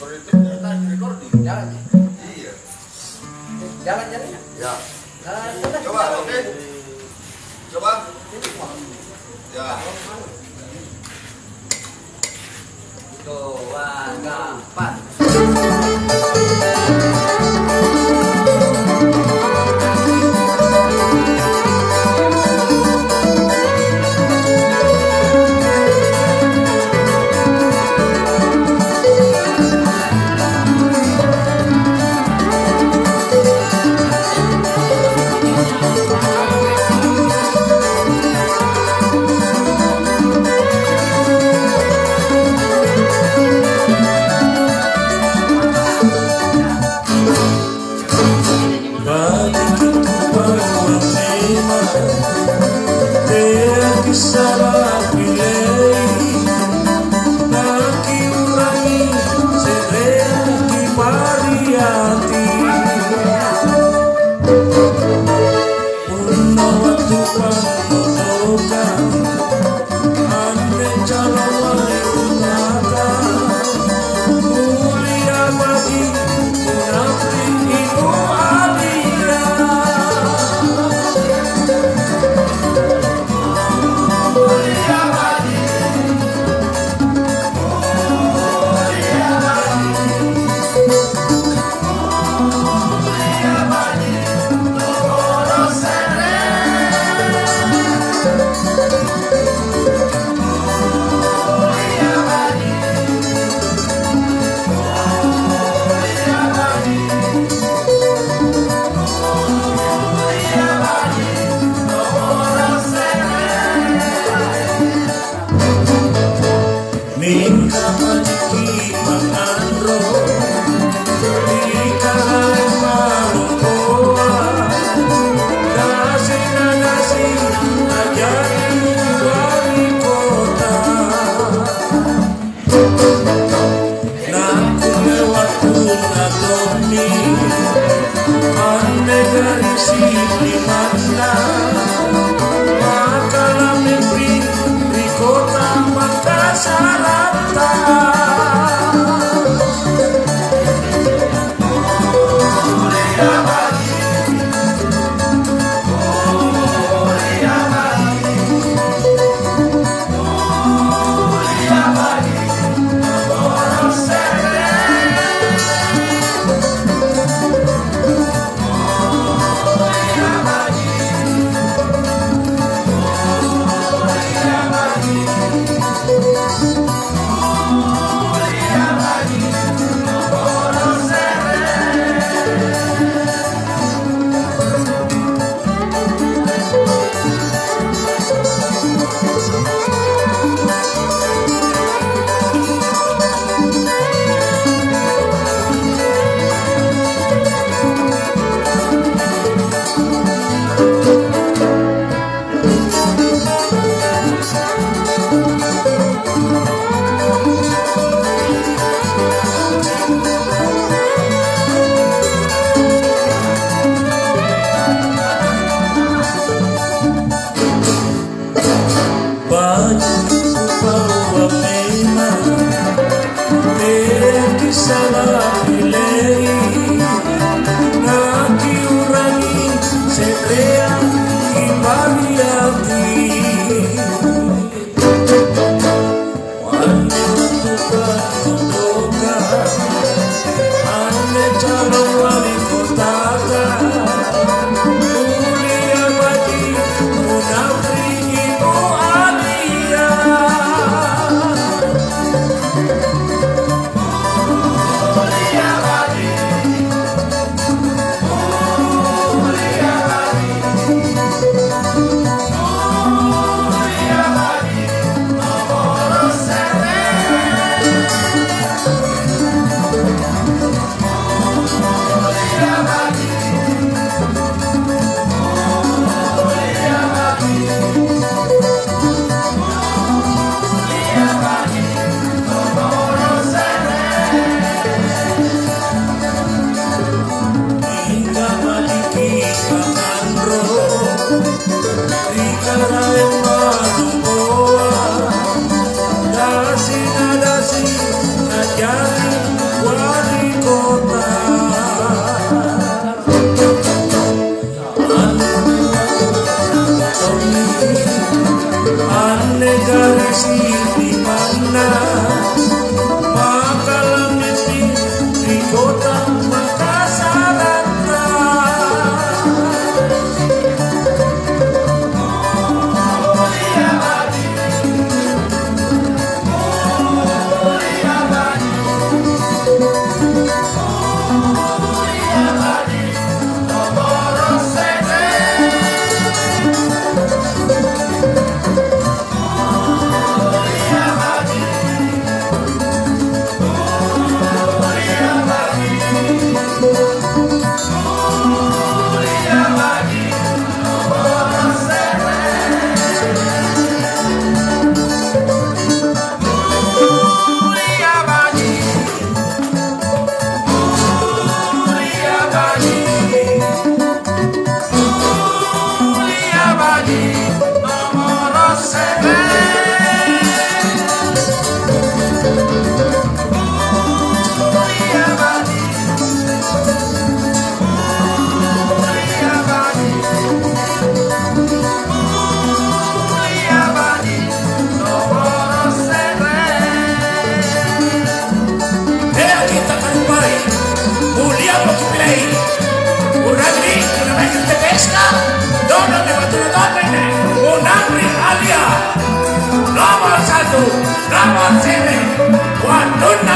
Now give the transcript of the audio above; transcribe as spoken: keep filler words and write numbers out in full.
Jalan, Ji. Iya. Jalan, jalan, ya? Ya. Jalan, jalan. Coba, oke. Coba. Ya. Dua, tiga, empat. Baji'ku kupau memang, teaki sala pilei, nakiurangi se'rea kipariati. Punna wattu pannotokang, anne calawai kotata, mulia maki munapiki mualia. Mulia maki, mulia maki. Mingka baji'ki ma'anro, ri Karaeng Malompoa, nasi na nasi a'jari wali kota. Nakkulle wattunna tommi anne garisi' limanna, maka lamempi ri kota Makassaratta. Baju kupau memang, teaki sala pilei, nakiurangi se'rea kipariati. Anne wattu pannottoka, anne calong wali kotata, mulia baji' munapiki mualia. Rama siri, wattunna